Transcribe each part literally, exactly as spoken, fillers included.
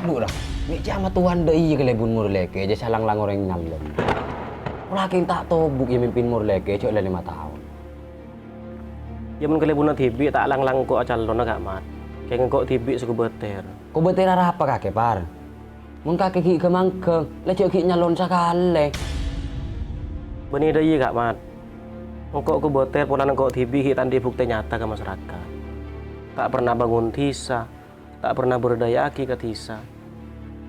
Bu, ra, mè' cè' amatowan dâ' iyâ kalèbun Morlèkè, jhâ' salanglang orèng nyalon. Pola kèng ta' tobu' iyâ mimpin Morlèkè, jhâ' la lèma taon. Iyâ, mon kalèbunna dhibi' ta' langlang engko' acalonna, Ka' Mat. Kèng engko' dhibi' sè kobâtèr. Kobâtèr arapa kakè, Par? Mon kakè ghi' ghâ-mangghâng, la jhâ' ghi' nyalon sakalè. Bânnè dâ' iyâ, Ka' Mat. Engko' kobâtèr polana engko' dhibi' ghi' ta' andi' buktè nyata ka masarakat. Ta' pernah bangun dhisa, ta' pernah berdaya'aghi ka dhisa.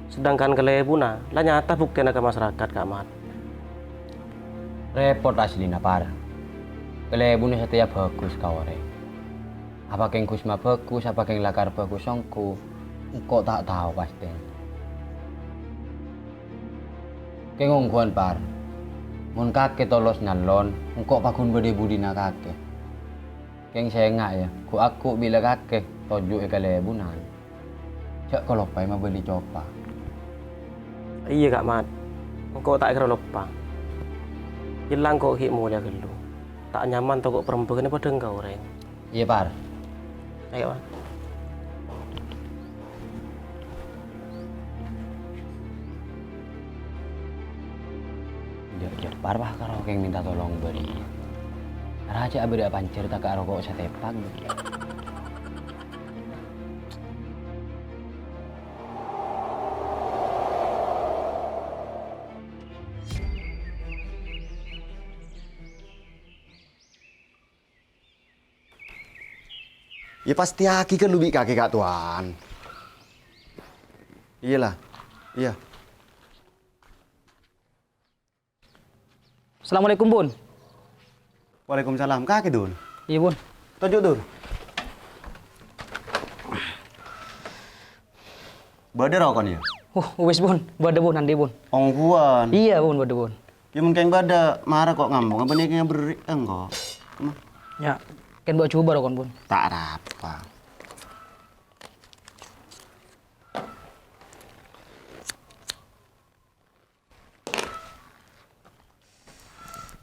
Sedangkan kalèbunna la nyata buktèna ka masarakat, Ka' Mat. Rèpot asllina, Par. Kalèbunna satèya bhâghus ka orèng. Apa kèng Gus mabhâghus, apa kèng lakar bhâghus ongghu, engko' ta' tao pastèna. Kèng ongghuwân, Par. Mon kakè tolos nyalon, engko' pagghun bâdâ è budina kakè. Kèng sènga', yâ, ghu'-agghu' bilâ kakè toju' è kalèbunan. Jhâ' kaloppaè mabâli copa. Iyâ, Ka' Mat. Engko' ta' kèra loppa. Yella engko' ghi' molèya ghâllu. Ta' nyaman tako' parembhâghânna padâ ka orèng. Iyâ, Par. Ayo, Mat. Jhâ', jhâ' Par, Par, karo kèng minta tolong bâri. Ra jhâ' abârâ' panjhâr ta' ka roko' satèpak. Yâ, pastèyaghi ghâllu bi' kakè, Ka' Towan. Iyâ, la. Iyâ. Assalamualaikum, Bun. Waalaikumsalam. Kakè, Dul? Iyâ, Bun. Toju', Dul. Bâdâ rokona, yâ? Uh, wis, Bun. Bâdâ, Bun. Andi', Bun. Ongghuwân. Iyâ, Bun. Bâdâ, Bun. Yâ, mon kèng bâdâ, mara ko' ngambung, bânnè kèng aberri' engko'. Hmm. Yâ, kèng bâ' jhubâ rokona, Bun. Ta' arapa.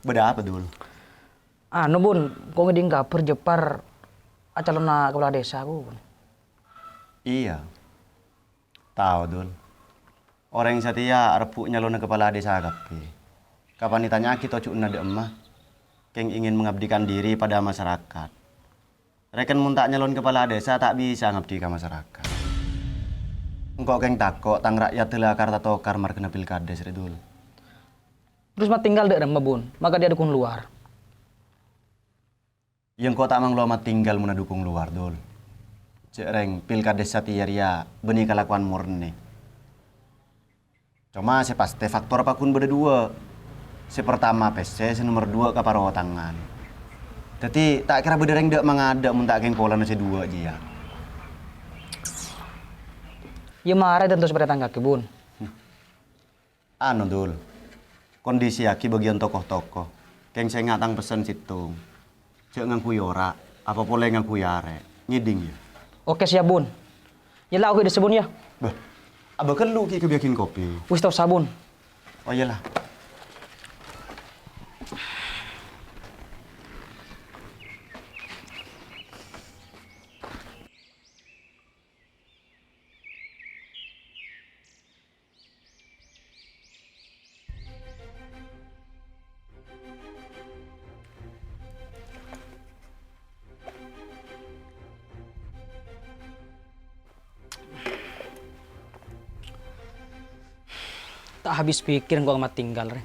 Bâdâ apa, Dul? Anu, Bun, ko' ngèdhing kabhâr Jepar acalonna kapala dhisa, Bun. Iyâ. Tao, Dul. Orèng satèya arebbhu' nyalonna kapala dhisa kabbhi. Kapan ètanya'aghi toju'na dâ' emma, kèng ingin mengabdikan diri pada masarakat. Rèken mon ta' nyalon kapala dhisa ta' bisa ngabdi ka masarakat. Engko' kèng tako' tang ra'yadda la akar-tatokar marghâna pilkades rè, Dul. Terros Mat Tinggal dâ' remma, Bun? Maka dia dukung luar. Yâ engko' ta' manglo Mat Tinggal mon adukung luar, Dul. Jhâ' rèng pilkades satèya rèya bânnè kalakowan morne. Coma sè pastè faktor pagghun bâdâ duwâ'. Sè partama pèssè, sè nomer duwâ' kaparlo tangan. Dhâddhi ta' kèra bâdâ rèng dâ' mangadâ' mon ta' kèng polana sè duwâ' jiyâ. Yâ mara tanto sè parènta'aghi, Bun. Anu, Dul, kondisiyaghi bâgiyân toko-toko. Kèng sènga' tang pessen sèttong. Jhâ' ngangghuy ora', apa polè ngangghuy arè'. Ngèdhing, yâ? Oke, siap, Bun. Yâ la, oke, dissa, Bun, yâ. Bâh, abâ' ghâllu ghi' kabiyâghin kopi. Wis, ta' osa, Bun. Oh, iyâ la. Ta' habis pikir engko' Mat Tinggal, rè.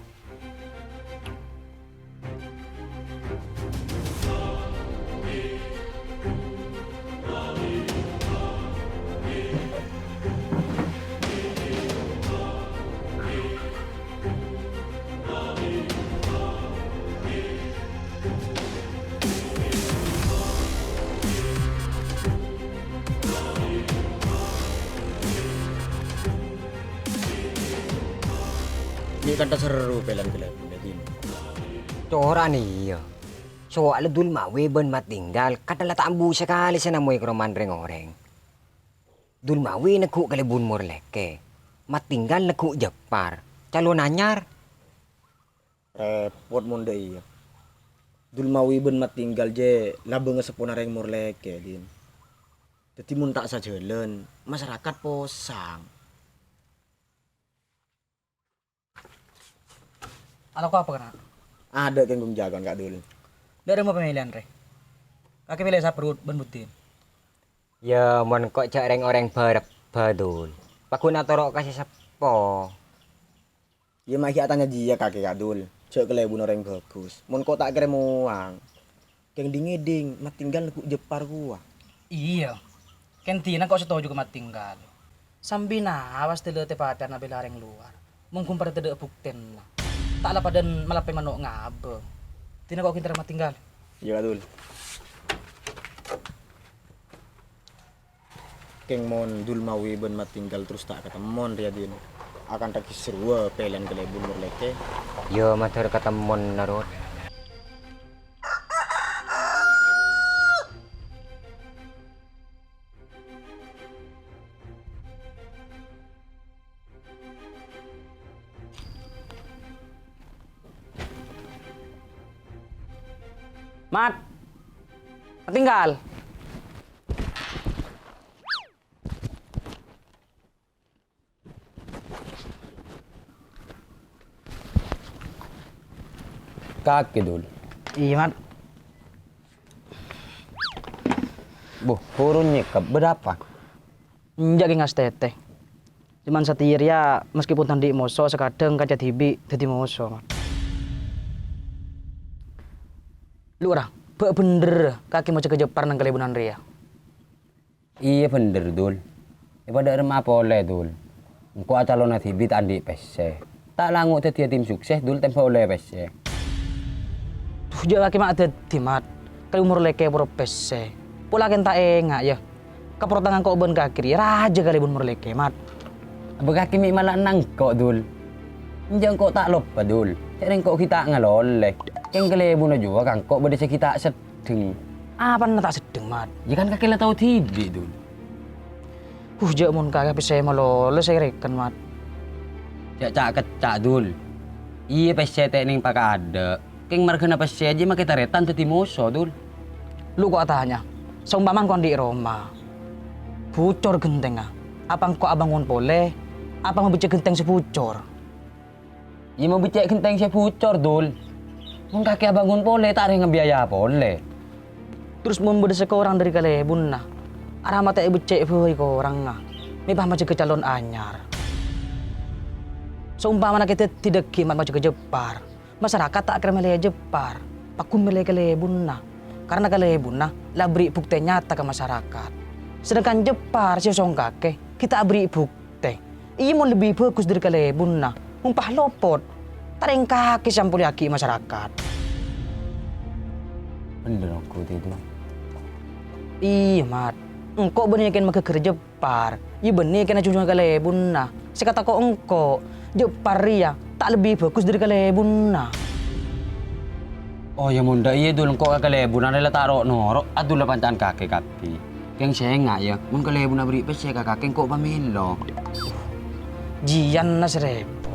Mè' kantha serro pèlana kalèbunna, Din. Corana iyâ. Soalla Dulmawi bân Mat Tinggal kadhâng la ta' ambu sakalè sè namowè karoman rèng-orèng. Dulmawi neggu' kalèbun Morlèkè. Mat Tinggal neggu' Jepar. Calon anyar. Rèpot mon dâ' iyâ. Dulmawi bân Mat Tinggal jiyâ labângnga seppona rèng Morlèkè, Din. Dhâddhi mon ta' sajhâlân, masarakat posang. Alako apa, kana'? Adâ' tangghung jawab, Ka' Dul. Dâ' remma pamèlèyan, rè? Kakè mèlè sapa, Rut, bân Buddin? Yâ, mon ko' jhâ' rèng-orèng bârebbhâ, Dul. Paghun atoro' ka sè seppo. Yâ, ma' ghi' atanya jiyâ kakè, Ka' Dul. Jhâ' kalèbun orèng bhâghus. Mon ko' ta' kèra mowang. Kèng dhing-ngèdhing, Mat Tinggal neggu' Jeppar kowa. Iyâ. Kèng dhina ko' satoju ka Mat Tinggal. Sambi nawas dâlâ tè-patèna bhâlâ rèng lowar. Mon ghun padâ tadâ' buktèna. Ta' la padâ malapè mano' ngabâ. Dhina ko' ghi' entar Mat Tinggal. Iyâ, Ka' Dul. Kèng mon Dul Mawi bân Mat Tinggal terros ta' katemmon rèya, Din. Akanta ghi' serowa pèlèyan kalèbun morlèkè. Yâ, mandhâr katemmon, Narot. Mat. Tinggal. Kakè, Dul. Iyâ, Mat. Boh, purun nyèkap, bâdâ apa? Enjâ' kèng ngastètè. Coma satèya rèya, meskipun ta' andi' moso, sakadhâng kanca dhibi' dhâddhi moso, Mat. Lu, ra, bâ' bhendher kakè majâgâ Jeppar neng kalèbunan rèya. Iyâ, bhendher, Dul. Èpadâ' remma polè, Dul. Engko' acalona dhibi' ta' andi' pèssè. Ta' lango' dhâddhiyâ tim sukses, Dul, tèmbhâ ollè pèssè. Duh, jhâ' kakè ma' dhâddhi, Mat. Kalèbun morlèkè poro pèssè. Pola kèng ta' enga', yâ. Kaportangan ko' bân kakè rèya rajâ kalèbun morlèkè, Mat. Abâ kakè mè' mala' nangko', Dul. Enjâ' engko' ta' loppa, Dul. Jhâ' rèng ko' ghi' ta' ngalolè. Kèng kalèbunna jiyâ ka engko' bâdâ sè ghi' ta' seddheng. Apana ta' seddheng, Mat? Yâ kan kakè la tao dhibi', Dul. Huh, jhâ' mon kakè pèssè malolo sè rèken, Mat. Jhâ' ca'-kecca', Dul. Iyâ pèssè ta' nèng pakadâ'. Kèng marghâna pèssè jiyâ makè tarètan dhâddhi moso, Dul. Lu ko' atanya, saompama engko' andi' roma, bucor ghentèngnga, apa engko' abângon polè, apa mabeccè' ghentèng sè bucor? Iyâ, mabeccè' ghentèng sè bucor, Dul. Mon kakè abângon polè, ta' rèng biaya polè. Terros mon bâdâ sè korang dhâri kalèbunna, arapa ma' ta' èbeccè' bhâi korangnga, mè' pas majâgâ calon anyar. Saompamana kakè dhâddhi dhâggi' ma' majâgâ Jeppar, masarakat ta' kèra mèlè Jeppar, paghun mèlè kalèbunna, karana kalèbunna la aberri' buktè nyata ka masarakat. Sedangkan Jeppar sè èosong kakè ghi' ta' aberri' buktè. Iyâ, mon lebbi bhâghus dhâri kalèbunna, mon pas lopot, ta' rèng kakè sè ampolèyaghi masarakat. Bhendher ongghu, Dul. Iyâ, Mat. Engko' bânnè kèng maghâghâr Jeppar. Iyâ, bânnè kèng ajhunjhungan kalèbunna. Sè èkatako' engko', Jeppar rèya ta' lebbi bhâghus dhâri kalèbunna. Oh, yâ, mon dâ' iyâ, Dul, engko' ka kalèbunna la ta' ro'-noro', adul la panca'an kakè kabbhi. Kèng sènga', yâ, mon kalèbunna aberri' pèssè ka kakè engko' pamèlo. Jiyâ na sè rèpot.